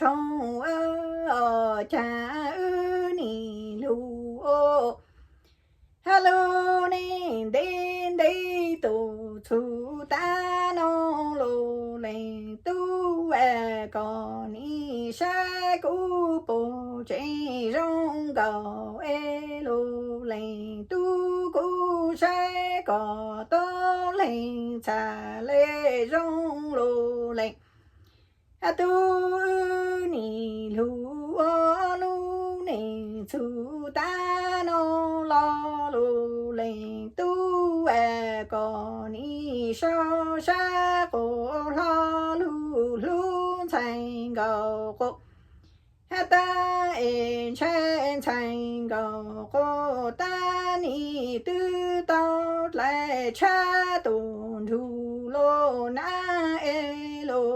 rhooj, o, cas wb nim lug ua ha lug neej ntev ntev tus txug tag no lug leej tub, es kom nim saib kuv puas tseem zoo nkaus es lug leej tub, kuv saib kom tub leej txhaj le zoo lug leej tub. Wb nim lug ua lub neej txug tag no los lug leej tub, es kom nim sau sab quas hlo lug hlub ntxhais nkaus quas, has tas es ntshai ntxhais nkaus quas tas nim twb tau dlai tshab tus nrug lug na es